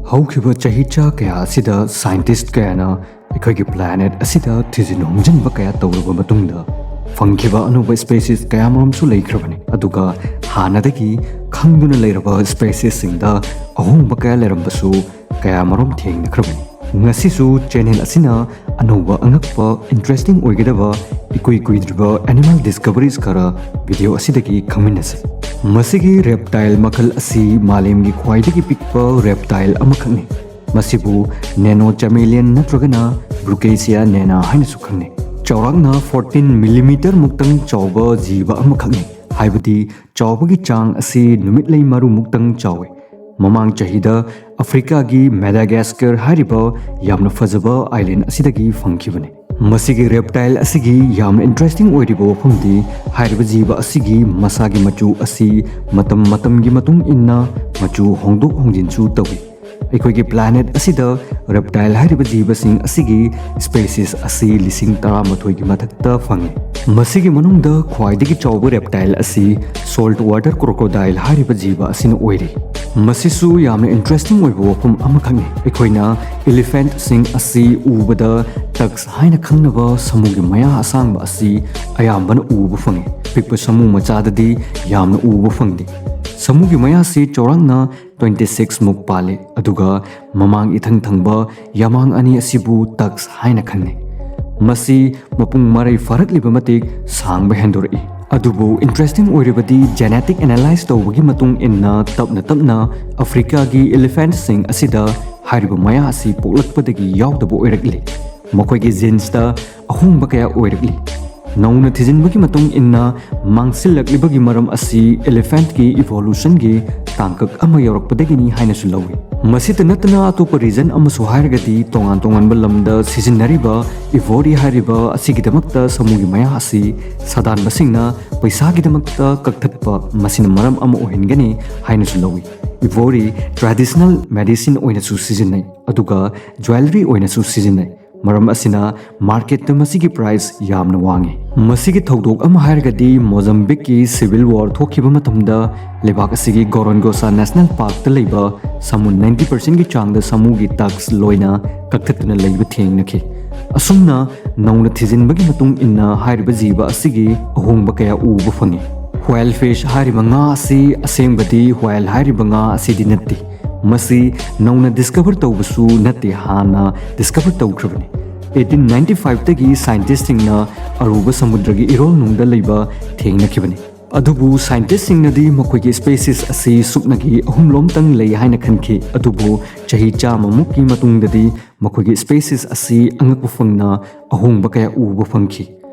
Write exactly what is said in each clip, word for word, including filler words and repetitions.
ꯍꯧꯈꯤꯕ ꯆꯍꯤꯆꯥ ꯀꯌꯥ ꯑꯁꯤꯗ scientist ꯀꯌꯥꯅ ꯑꯩꯈꯣꯏꯒꯤ planet ꯑꯁꯤꯗ ꯊꯤꯖꯤꯟ ꯍꯨꯝꯖꯤꯟꯕ ꯀꯌꯥ ꯇꯧꯔꯕ ꯃꯇꯨꯡꯗ ꯐꯪꯈꯤꯕ ꯑꯅꯧꯕ species ꯀꯌꯥꯃꯔꯨꯝꯁꯨ ꯂꯩꯈ꯭ꯔꯕꯅꯤ꯫ ꯑꯗꯨꯒ ꯍꯥꯟꯅꯗꯒꯤ ꯈꯪꯗꯨꯅ ꯂꯩꯔꯕ speciesꯁꯤꯡꯗ ꯑꯍꯣꯡꯕ ꯀꯌꯥ ꯂꯩꯔꯝꯕꯁꯨ ꯀꯌꯥꯃꯔꯨꯝ ꯊꯦꯡꯅꯈ꯭ꯔꯕꯅꯤ꯫ ꯉꯁꯤꯁꯨ channel ꯑꯁꯤꯅ ꯑꯅꯧꯕ ꯑꯉꯛꯄ interesting ꯑꯣꯏꯒꯗꯕ ꯏꯀꯨꯏ ꯀꯨꯏꯗ꯭ꯔꯤꯕ animal discoveries ꯈꯔ video ꯑꯁꯤꯗꯒꯤ ꯈꯪꯃꯤꯟꯅꯁꯤ꯫ ꯃꯁꯤꯒꯤ reptile ꯃꯈꯜ ꯑꯁꯤ ꯃꯥꯂꯦꯝꯒꯤ ꯈ꯭ꯋꯥꯏꯗꯒꯤ ꯄꯤꯛꯄ reptile ꯑꯃꯈꯛꯅꯤ꯫ ꯃꯁꯤꯕꯨ nano chameleon ꯅꯠꯇ꯭ꯔꯒꯅ Bruggesia nana ꯍꯥꯏꯅꯁꯨ ꯈꯪꯅꯩ꯫ ꯆꯥꯎꯔꯥꯛꯅ fourteen millimeter ꯃꯨꯛꯇꯪ ꯆꯥꯎꯕ ꯖꯤꯕ ꯑꯃꯈꯛꯅꯤ, ꯍꯥꯏꯕꯗꯤ ꯆꯥꯎꯕꯒꯤ ꯆꯥꯡ ꯑꯁꯤ ꯅꯨꯃꯤꯠꯂꯩ ꯃꯔꯨꯃꯨꯛꯇꯪ ꯆꯥꯎꯏ꯫ ꯃꯃꯥꯡ ꯆꯍꯤꯗ Africaꯒꯤ Madagascar ꯍꯥꯏꯔꯤꯕ ꯌꯥꯝꯅ ꯐꯖꯕ island ꯑꯁꯤꯗꯒꯤ ꯐꯪꯈꯤꯕꯅꯤ꯫ ꯃꯁꯤꯒꯤ reptile ꯑꯁꯤꯒꯤ ꯌꯥꯝꯅ interesting ꯑꯣꯏꯔꯤꯕ ꯋꯥꯐꯝꯗꯤ, ꯍꯥꯏꯔꯤꯕ ꯖꯤꯕ ꯑꯁꯤꯒꯤ ꯃꯁꯥꯒꯤ ꯃꯆꯨ ꯑꯁꯤ ꯃꯇꯝ ꯃꯇꯝꯒꯤ ꯃꯇꯨꯡ ꯏꯟꯅ ꯃꯆꯨ ꯍꯣꯡꯗꯣꯛ ꯍꯣꯡꯖꯤꯟꯁꯨ ꯇꯧꯏ꯫ ꯑꯩꯈꯣꯏꯒꯤ planet ꯑꯁꯤꯗ reptile ꯍꯥꯏꯔꯤꯕ ꯖꯤꯕꯁꯤꯡ ꯑꯁꯤꯒꯤ species ꯑꯁꯤ ꯂꯤꯁꯤꯡ ꯇꯔꯥꯃꯥꯊꯣꯏꯒꯤ ꯃꯊꯛꯇ ꯐꯪꯏ꯫ ꯃꯁꯤꯒꯤ ꯃꯅꯨꯡꯗ ꯈ꯭ꯋꯥꯏꯗꯒꯤ ꯆꯥꯎꯕ reptile ꯑꯁꯤ salt water crocodile ꯍꯥꯏꯔꯤꯕ ꯖꯤꯕ ꯑꯁꯤꯅ ꯑꯣꯏꯔꯤ꯫ ꯃꯁꯤꯁꯨ ꯌꯥꯝꯅ interesting ꯑꯣꯏꯕ ꯋꯥꯐꯝ ꯑꯃꯈꯛꯅꯤ꯫ ꯑꯩꯈꯣꯏꯅ elephantꯁꯤꯡ ꯑꯁꯤ ꯎꯕꯗ tuks ꯍꯥꯏꯅ ꯈꯪꯅꯕ ꯁꯃꯨꯒꯤ ꯃꯌꯥ ꯑꯁꯥꯡꯕ ꯑꯁꯤ ꯑꯌꯥꯝꯕꯅ ꯎꯕ ꯐꯪꯏ꯫ ꯄꯤꯛꯄ ꯁꯃꯨ ꯃꯆꯥꯗꯗꯤ ꯌꯥꯝꯅ ꯎꯕ ꯐꯪꯗꯦ꯫ ꯁꯃꯨꯒꯤ ꯃꯌꯥꯁꯤ ꯆꯥꯎꯔꯥꯛꯅ twenty six ꯃꯨꯛ ꯄꯥꯜꯂꯤ, ꯑꯗꯨꯒ ꯃꯃꯥꯡ ꯏꯊꯪ ꯊꯪꯕ ꯌꯥꯃꯥꯡ ꯑꯅꯤ ꯑꯁꯤꯕꯨ tuks ꯍꯥꯏꯅ ꯈꯪꯅꯩ꯫ ꯃꯁꯤ ꯃꯄꯨꯡ ꯃꯔꯩ ꯐꯥꯔꯛꯂꯤꯕ ꯃꯇꯤꯛ ꯁꯥꯡꯕ ꯍꯦꯟꯗꯣꯔꯛꯏ꯫ ꯑꯗꯨꯕꯨ interesting ꯑꯣꯏꯔꯤꯕꯗꯤ genetic analyse ꯇꯧꯕꯒꯤ ꯃꯇꯨꯡ ꯏꯟꯅ ꯇꯞꯅ ꯇꯞꯅ Africaꯒꯤ elephantꯁꯤꯡ ꯑꯁꯤꯗ ꯍꯥꯏꯔꯤꯕ ꯃꯌꯥ ꯑꯁꯤ ꯄꯣꯛꯂꯛꯄꯗꯒꯤ ꯌꯥꯎꯗꯕ ꯑꯣꯏꯔꯛꯂꯤ꯫ ꯃꯈꯣꯏꯒꯤ genesꯇ ꯑꯍꯣꯡꯕ ꯀꯌꯥ ꯑꯣꯏꯔꯛꯂꯤ꯫ ꯅꯧꯅ ꯊꯤꯖꯤꯟꯕꯒꯤ ꯃꯇꯨꯡ ꯏꯟꯅ, ꯃꯥꯡꯁꯤꯜꯂꯛꯂꯤꯕꯒꯤ ꯃꯔꯝ ꯑꯁꯤ elephantꯀꯤ evolutionꯒꯤ ꯇꯥꯡꯀꯛ ꯑꯃ ꯌꯧꯔꯛꯄꯗꯒꯤꯅꯤ ꯍꯥꯏꯅꯁꯨ ꯂꯧꯏ꯫ ꯃꯁꯤꯇ ꯅꯠꯇꯅ, ꯑꯇꯣꯞꯄ reason ꯑꯃꯁꯨ ꯍꯥꯏꯔꯒꯗꯤ, ꯇꯣꯉꯥꯟ ꯇꯣꯉꯥꯟꯕ ꯂꯝꯗ ꯁꯤꯖꯤꯟꯅꯔꯤꯕ ivory ꯍꯥꯏꯔꯤꯕ ꯑꯁꯤꯒꯤꯗꯃꯛꯇ ꯁꯃꯨꯒꯤ ꯃꯌꯥ ꯑꯁꯤ ꯁꯥꯗꯥꯟꯕꯁꯤꯡꯅ ꯄꯩꯁꯥꯒꯤꯗꯃꯛꯇ ꯀꯛꯊꯠꯄ, ꯃꯁꯤꯅ ꯃꯔꯝ ꯑꯃ ꯑꯣꯏꯍꯟꯒꯅꯤ ꯍꯥꯏꯅꯁꯨ ꯂꯧꯏ꯫ Ivory traditional medicine ꯑꯣꯏꯅꯁꯨ ꯁꯤꯖꯤꯟꯅꯩ, ꯑꯗꯨꯒ jewellery ꯑꯣꯏꯅꯁꯨ ꯁꯤꯖꯤꯟꯅꯩ꯫ ꯃꯔꯝ ꯑꯁꯤꯅ ꯃꯥꯔꯀꯦꯠꯇ ꯃꯁꯤꯒꯤ ꯄ꯭ꯔꯥꯏꯁ ꯌꯥꯝꯅ ꯋꯥꯡꯉꯤ꯫ ꯃꯁꯤꯒꯤ ꯊꯧꯗꯣꯛ ꯑꯃ ꯍꯥꯏꯔꯒꯗꯤ ꯃꯣꯖꯝꯕꯤꯛꯀꯤ ꯁꯤꯚꯤꯜ ꯋꯥꯔ ꯊꯣꯛꯈꯤꯕ ꯃꯇꯝꯗ ꯂꯩꯕꯥꯛ ꯑꯁꯤꯒꯤ ꯒꯣꯔꯣꯟꯒꯣꯁꯥ ꯅꯦꯁꯅꯦꯜ ꯄꯥꯔꯛꯇ ꯂꯩꯕ ꯁꯥꯃꯨ ꯅꯥꯏꯟꯇꯤ ꯄꯥꯔꯁꯦꯟꯒꯤ ꯆꯥꯡꯗ ꯁꯥꯃꯨꯒꯤ ꯇꯛꯁ ꯂꯣꯏꯅ ꯀꯛꯊꯠꯇꯨꯅ ꯂꯩꯕ ꯊꯦꯡꯅꯈꯤ꯫ ꯑꯁꯨꯝꯅ ꯅꯧꯅ ꯊꯤꯖꯤꯟꯕꯒꯤ ꯃꯇꯨꯡ ꯏꯟꯅ ꯍꯥꯏꯔꯤꯕ ꯖꯤꯕ ꯑꯁꯤꯒꯤ ꯑꯍꯣꯡꯕ ꯀꯌꯥ ꯎꯕ ꯐꯪꯉꯤ꯫ ꯋꯥꯏꯜ ꯐꯤꯁ ꯍꯥꯏꯔꯤꯕ ꯉꯥ ꯑꯁꯤ ꯑꯁꯦꯡꯕꯗꯤ ꯋꯥꯏꯜ ꯍꯥꯏꯔꯤꯕ ꯉꯥ ꯑꯁꯤꯗꯤ ꯅꯠꯇꯦ꯫ ꯃꯁꯤ ꯅꯧꯅ ꯗꯤꯁꯀꯚꯔ ꯇꯧꯕꯁꯨ ꯅꯠꯇꯦ, ꯍꯥꯟꯅ ꯗꯤꯁꯀꯚꯔ ꯇꯧꯈ꯭ꯔꯕꯅꯤ꯫ ꯑꯩꯠꯇꯤꯟ ꯅꯥꯏꯟꯇꯤ ꯐꯥꯏꯚꯇꯒꯤ ꯁꯥꯏꯟꯇꯤꯁꯁꯤꯡꯅ ꯑꯔꯨꯕ ꯁꯃꯨꯗ꯭ꯔꯒꯤ ꯏꯔꯣꯜꯅꯨꯡꯗ ꯂꯩꯕ ꯊꯦꯡꯅꯈꯤꯕꯅꯤ꯫ ꯑꯗꯨꯕꯨ ꯁꯥꯏꯟꯇꯤꯁꯁꯤꯡꯅꯗꯤ ꯃꯈꯣꯏꯒꯤ ꯁ꯭ꯄꯦꯁꯤꯁ ꯑꯁꯤ ꯁꯨꯞꯅꯒꯤ ꯑꯍꯨꯝꯂꯣꯝꯇꯪ ꯂꯩ ꯍꯥꯏꯅ ꯈꯟꯈꯤ, ꯑꯗꯨꯕꯨ ꯆꯍꯤ ꯆꯥꯝꯃꯃꯨꯛꯀꯤ ꯃꯇꯨꯡꯗꯗꯤ ꯃꯈꯣꯏꯒꯤ ꯁ꯭ꯄꯦꯁꯤꯁ ꯑꯁꯤ ꯑꯉꯛꯄ ꯐꯪꯅ ꯑꯍꯣꯡꯕ ꯀꯌꯥ ꯎꯕ ꯐꯪꯈꯤ꯫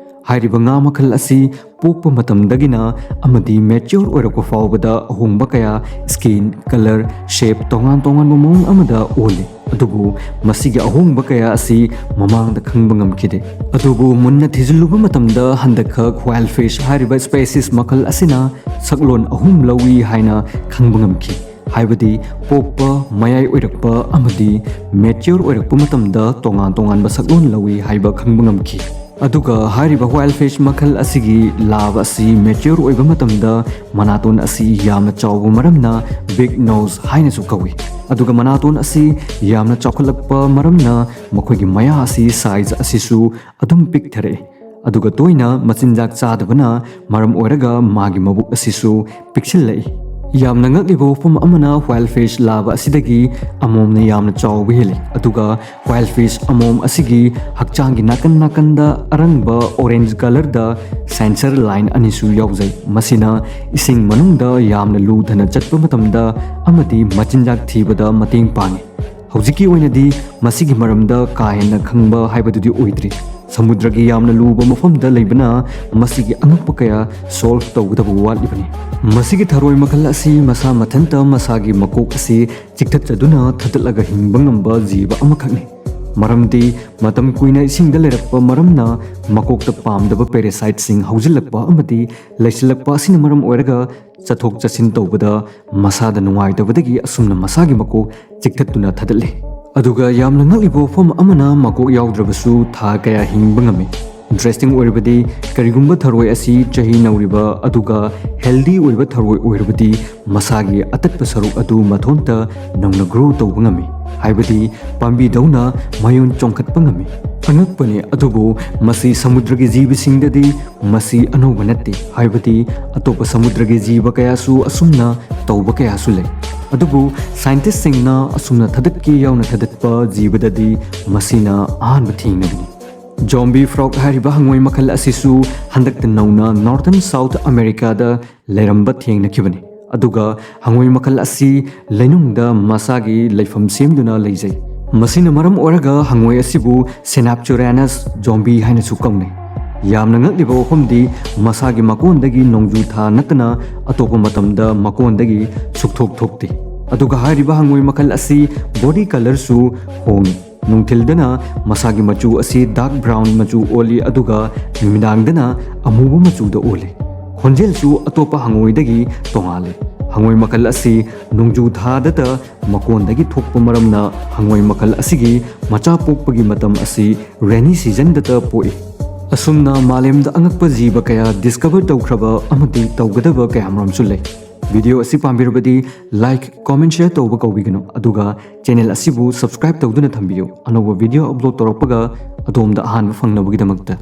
ꯍꯥꯏꯔꯤꯕ ꯉꯥ ꯃꯈꯜ ꯑꯁꯤ ꯄꯣꯛꯄ ꯃꯇꯝꯗꯒꯤꯅ ꯑꯃꯗꯤ ꯃꯦꯆ꯭ꯌꯣꯔ ꯑꯣꯏꯔꯛꯄ ꯐꯥꯎꯕꯗ ꯑꯍꯣꯡꯕ ꯀꯌꯥ, ꯁ꯭ꯀꯤꯟ, ꯀꯂꯔ, ꯁꯦꯞ ꯇꯣꯉꯥꯟ ꯇꯣꯉꯥꯟꯕ ꯃꯑꯣꯡ ꯑꯃꯗ ꯑꯣꯜꯂꯤ꯫ ꯑꯗꯨꯕꯨ ꯃꯁꯤꯒꯤ ꯑꯍꯣꯡꯕ ꯀꯌꯥ ꯑꯁꯤ ꯃꯃꯥꯡꯗ ꯈꯪꯕ ꯉꯝꯈꯤꯗꯦ꯫ ꯑꯗꯨꯕꯨ ꯃꯨꯟꯅ ꯊꯤꯖꯤꯜꯂꯨꯕ ꯃꯇꯝꯗ ꯍꯟꯗꯛꯈꯛ ꯋꯥꯏꯜ ꯐꯤꯁ ꯍꯥꯏꯔꯤꯕ ꯁ꯭ꯄꯦꯁꯤꯁ ꯃꯈꯜ ꯑꯁꯤꯅ ꯁꯛꯂꯣꯟ ꯑꯍꯨꯝ ꯂꯧꯏ ꯍꯥꯏꯅ ꯈꯪꯕ ꯉꯝꯈꯤ꯫ ꯍꯥꯏꯕꯗꯤ ꯄꯣꯛꯄ, ꯃꯌꯥꯏ ꯑꯣꯏꯔꯛꯄ ꯑꯃꯗꯤ ꯃꯦꯆ꯭ꯌꯣꯔ ꯑꯣꯏꯔꯛꯄ ꯃꯇꯝꯗ ꯇꯣꯉꯥꯟ ꯇꯣꯉꯥꯟꯕ ꯁꯛꯂꯣꯟ ꯂꯧꯏ ꯍꯥꯏꯕ ꯈꯪꯕ ꯉꯝꯈꯤ꯫ ꯑꯗꯨꯒ ꯍꯥꯏꯔꯤꯕ ꯋꯥꯏꯜ ꯐꯤꯁ ꯃꯈꯜ ꯑꯁꯤꯒꯤ ꯂꯥꯕ ꯑꯁꯤ ꯃꯦꯆ꯭ꯌꯣꯔ ꯑꯣꯏꯕ ꯃꯇꯝꯗ ꯃꯅꯥꯇꯣꯟ ꯑꯁꯤ ꯌꯥꯝꯅ ꯆꯥꯎꯕ ꯃꯔꯝꯅ ꯕꯤꯒ ꯅꯣꯁ ꯍꯥꯏꯅꯁꯨ ꯀꯧꯏ꯫ ꯑꯗꯨꯒ ꯃꯅꯥꯇꯣꯟ ꯑꯁꯤ ꯌꯥꯝꯅ ꯆꯥꯎꯈꯠꯂꯛꯄ ꯃꯔꯝꯅ ꯃꯈꯣꯏꯒꯤ ꯃꯌꯥ ꯑꯁꯤ ꯁꯥꯏꯖ ꯑꯁꯤꯁꯨ ꯑꯗꯨꯝ ꯄꯤꯛꯊꯔꯛꯏ꯫ ꯑꯗꯨꯒ ꯇꯣꯏꯅ ꯃꯆꯤꯟꯖꯥꯛ ꯆꯥꯗꯕꯅ ꯃꯔꯝ ꯑꯣꯏꯔꯒ ꯃꯥꯒꯤ ꯃꯕꯨꯛ ꯑꯁꯤꯁꯨ ꯄꯤꯛꯁꯤꯜꯂꯛꯏ꯫ ꯌꯥꯝꯅ ꯉꯛꯂꯤꯕ ꯋꯥꯐꯝ ꯑꯃꯅ ꯋꯥꯏꯜ ꯐꯤꯁ ꯂꯥꯕ ꯑꯁꯤꯗꯒꯤ ꯑꯃꯣꯝꯅ ꯌꯥꯝꯅ ꯆꯥꯎꯕ ꯍꯦꯜꯂꯤ꯫ ꯑꯗꯨꯒ ꯋꯥꯏꯜ ꯐꯤꯁ ꯑꯃꯣꯝ ꯑꯁꯤꯒꯤ ꯍꯛꯆꯥꯡꯒꯤ ꯅꯥꯀꯟ ꯅꯥꯀꯟꯗ ꯑꯔꯪꯕ ꯑꯣꯔꯦꯟꯖ ꯀꯂꯔꯗ ꯁꯦꯟꯁꯔ ꯂꯥꯏꯟ ꯑꯅꯤꯁꯨ ꯌꯥꯎꯖꯩ꯫ ꯃꯁꯤꯅ ꯏꯁꯤꯡ ꯃꯅꯨꯡꯗ ꯌꯥꯝꯅ ꯂꯨꯊꯅ ꯆꯠꯄ ꯃꯇꯝꯗ ꯑꯃꯗꯤ ꯃꯆꯤꯟꯖꯥꯛ ꯊꯤꯕꯗ ꯃꯇꯦꯡ ꯄꯥꯡꯉꯤ꯫ ꯍꯧꯖꯤꯛꯀꯤ ꯑꯣꯏꯅꯗꯤ ꯃꯁꯤꯒꯤ ꯃꯔꯝꯗ ꯀꯥ ꯍꯦꯟꯅ ꯈꯪꯕ ꯍꯥꯏꯕꯗꯨꯗꯤ ꯑꯣꯏꯗ꯭ꯔꯤ꯫ ꯁꯃꯨꯗ꯭ꯔꯒꯤ ꯌꯥꯝꯅ ꯂꯨꯕ ꯃꯐꯝꯗ ꯂꯩꯕꯅ ꯃꯁꯤꯒꯤ ꯑꯉꯛꯄ ꯀꯌꯥ ꯁꯣꯜꯚ ꯇꯧꯒꯗꯕ ꯋꯥꯠꯂꯤꯕꯅꯤ꯫ ꯃꯁꯤꯒꯤ ꯊꯔꯣꯏ ꯃꯈꯜ ꯑꯁꯤ ꯃꯁꯥ ꯃꯊꯟꯇ ꯃꯁꯥꯒꯤ ꯃꯀꯣꯛ ꯑꯁꯤ ꯆꯤꯛꯊꯠꯆꯗꯨꯅ ꯊꯥꯗꯠꯂꯒ ꯍꯤꯡꯕ ꯉꯝꯕ ꯖꯤꯕ ꯑꯃꯈꯛꯅꯤ꯫ ꯃꯔꯝꯗꯤ ꯃꯇꯝ ꯀꯨꯏꯅ ꯏꯁꯤꯡꯗ ꯂꯩꯔꯛꯄ ꯃꯔꯝꯅ ꯃꯀꯣꯛꯇ ꯄꯥꯝꯗꯕ ꯄꯦꯔꯥꯁꯥꯏꯠꯁꯤꯡ ꯍꯧꯖꯤꯜꯂꯛꯄ ꯑꯃꯗꯤ ꯂꯩꯁꯤꯜꯂꯛꯄ ꯑꯁꯤꯅ ꯃꯔꯝ ꯑꯣꯏꯔꯒ ꯆꯠꯊꯣꯛ ꯆꯠꯁꯤꯟ ꯇꯧꯕꯗ ꯃꯁꯥꯗ ꯅꯨꯡꯉꯥꯏꯇꯕꯗꯒꯤ ꯑꯁꯨꯝꯅ ꯃꯁꯥꯒꯤ ꯃꯀꯣꯛ ꯆꯤꯛꯊꯠꯇꯨꯅ ꯊꯥꯗꯠꯂꯤ꯫ ꯑꯗꯨꯒ ꯌꯥꯝꯅ ꯉꯛꯂꯤꯕ ꯋꯥꯐꯝ ꯑꯃꯅ, ꯃꯀꯣꯛ ꯌꯥꯎꯗ꯭ꯔꯕꯁꯨ ꯊꯥ ꯀꯌꯥ ꯍꯤꯡꯕ ꯉꯝꯃꯤ꯫ ꯏꯟꯇꯔꯦꯁꯇꯤꯡ ꯑꯣꯏꯔꯕꯗꯤ, ꯀꯔꯤꯒꯨꯝꯕ ꯊꯔꯣꯏ ꯑꯁꯤ ꯆꯍꯤ ꯅꯧꯔꯤꯕ ꯑꯗꯨꯒ ꯍꯦꯜꯗꯤ ꯑꯣꯏꯕ ꯊꯔꯣꯏ ꯑꯣꯏꯔꯕꯗꯤ, ꯃꯁꯥꯒꯤ ꯑꯇꯠꯄ ꯁꯔꯨꯛ ꯑꯗꯨ ꯃꯊꯣꯟꯇ ꯅꯧꯅ ꯒ꯭ꯔꯣ ꯇꯧꯕ ꯉꯝꯃꯤ, ꯍꯥꯏꯕꯗꯤ ꯄꯥꯝꯕꯤꯗꯧꯅ ꯃꯌꯣꯟ ꯆꯣꯡꯈꯠꯄ ꯉꯝꯃꯤ꯫ ꯑꯉꯛꯄꯅꯤ, ꯑꯗꯨꯕꯨ ꯃꯁꯤ ꯁꯃꯨꯗ꯭ꯔꯒꯤ ꯖꯤꯕꯁꯤꯡꯗꯗꯤ ꯃꯁꯤ ꯑꯅꯧꯕ ꯅꯠꯇꯦ, ꯍꯥꯏꯕꯗꯤ ꯑꯇꯣꯞꯄ ꯁꯃꯨꯗ꯭ꯔꯒꯤ ꯖꯤꯕ ꯀꯌꯥꯁꯨ ꯑꯁꯨꯝꯅ ꯇꯧꯕ ꯀꯌꯥꯁꯨ ꯂꯩ꯫ ꯑꯗꯨꯕꯨ ꯁꯥꯏꯟꯇꯤꯁꯁꯤꯡꯅ ꯑꯁꯨꯝꯅ ꯊꯥꯗꯠꯀꯦ ꯌꯥꯎꯅ ꯊꯥꯗꯠꯄ ꯖꯤꯕꯗꯗꯤ ꯃꯁꯤꯅ ꯑꯍꯥꯟꯕ ꯊꯦꯡꯅꯕꯅꯤ꯫ ꯖꯣꯝꯕꯤ ꯐ꯭ꯔꯣꯛ ꯍꯥꯏꯔꯤꯕ ꯍꯪꯉꯣꯏ ꯃꯈꯜ ꯑꯁꯤꯁꯨ ꯍꯟꯗꯛꯇ ꯅꯧꯅ ꯅꯣꯔꯊꯔꯟ ꯁꯥꯎꯊ ꯑꯃꯦꯔꯤꯀꯥꯗ ꯂꯩꯔꯝꯕ ꯊꯦꯡꯅꯈꯤꯕꯅꯤ꯫ ꯑꯗꯨꯒ ꯍꯪꯉꯣꯏ ꯃꯈꯜ ꯑꯁꯤ ꯂꯩꯅꯨꯡꯗ ꯃꯁꯥꯒꯤ ꯂꯩꯐꯝ ꯁꯦꯝꯗꯨꯅ ꯂꯩꯖꯩ꯫ ꯃꯁꯤꯅ ꯃꯔꯝ ꯑꯣꯏꯔꯒ ꯍꯪꯉꯣꯏ ꯑꯁꯤꯕꯨ ꯁꯦꯅꯥꯞꯆꯨꯔꯦꯅꯁ ꯖꯣꯝꯕꯤ ꯍꯥꯏꯅꯁꯨ ꯀꯧꯅꯩ꯫ ꯌꯥꯝꯅ ꯉꯛꯂꯤꯕ ꯋꯥꯐꯝꯗꯤ, ꯃꯁꯥꯒꯤ ꯃꯀꯣꯟꯗꯒꯤ ꯅꯣꯡꯖꯨ ꯊꯥ ꯅꯠꯇꯅ ꯑꯇꯣꯞꯄ ꯃꯇꯝꯗ ꯃꯀꯣꯟꯗꯒꯤ ꯁꯨꯛꯊꯣꯛ ꯊꯣꯛꯇꯦ꯫ ꯑꯗꯨꯒ ꯍꯥꯏꯔꯤꯕ ꯍꯪꯉꯣꯏ ꯃꯈꯜ ꯑꯁꯤ ꯕꯣꯗꯤ ꯀꯂꯔꯁꯨ ꯍꯣꯡꯏ꯫ ꯅꯨꯡꯊꯤꯜꯗꯅ ꯃꯁꯥꯒꯤ ꯃꯆꯨ ꯑꯁꯤ ꯗꯥꯔꯛ ꯕ꯭ꯔꯥꯎꯟ ꯃꯆꯨ ꯑꯣꯜꯂꯤ, ꯑꯗꯨꯒ ꯅꯨꯃꯤꯗꯥꯡꯗꯅ ꯑꯃꯨꯕ ꯃꯆꯨꯗ ꯑꯣꯜꯂꯤ꯫ ꯈꯣꯟꯖꯦꯜꯁꯨ ꯑꯇꯣꯞꯄ ꯍꯪꯉꯣꯏꯗꯒꯤ ꯇꯣꯉꯥꯜꯂꯤ꯫ ꯍꯪꯉꯣꯏ ꯃꯈꯜ ꯑꯁꯤ ꯅꯣꯡꯖꯨ ꯊꯥꯗꯇ ꯃꯀꯣꯟꯗꯒꯤ ꯊꯣꯛꯄ ꯃꯔꯝꯅ ꯍꯪꯉꯣꯏ ꯃꯈꯜ ꯑꯁꯤꯒꯤ ꯃꯆꯥ ꯄꯣꯛꯄꯒꯤ ꯃꯇꯝ ꯑꯁꯤ ꯔꯦꯅꯤ ꯁꯤꯖꯟꯗꯇ ꯄꯣꯛꯏ꯫ ꯑꯁꯨꯝꯅ ꯃꯥꯂꯦꯝꯗ ꯑꯉꯛꯄ ꯖꯤꯕ ꯀꯌꯥ ꯗꯤꯁꯀꯚꯔ ꯇꯧꯈ꯭ꯔꯕ ꯑꯃꯗꯤ ꯇꯧꯒꯗꯕ ꯀꯌꯥꯃꯔꯨꯝꯁꯨ ꯂꯩ꯫ ꯚꯤꯗꯤꯑꯣ ꯑꯁꯤ ꯄꯥꯝꯕꯤꯔꯕꯗꯤ ꯂꯥꯏꯛ, ꯀꯣꯃꯦꯟ, ꯁꯦꯌꯔ ꯇꯧꯕ ꯀꯥꯎꯕꯤꯒꯅꯨ, ꯑꯗꯨꯒ ꯆꯦꯅꯦꯜ ꯑꯁꯤꯕꯨ ꯁꯕꯁꯀ꯭ꯔꯥꯏꯕ ꯇꯧꯗꯨꯅ ꯊꯝꯕꯤꯌꯨ, ꯑꯅꯧꯕ ꯚꯤꯗꯤꯑꯣ ꯑꯞꯂꯣꯗ ꯇꯧꯔꯛꯄꯒ ꯑꯗꯣꯝꯗ ꯑꯍꯥꯟꯕ ꯐꯪꯅꯕꯒꯤꯗꯃꯛꯇ꯫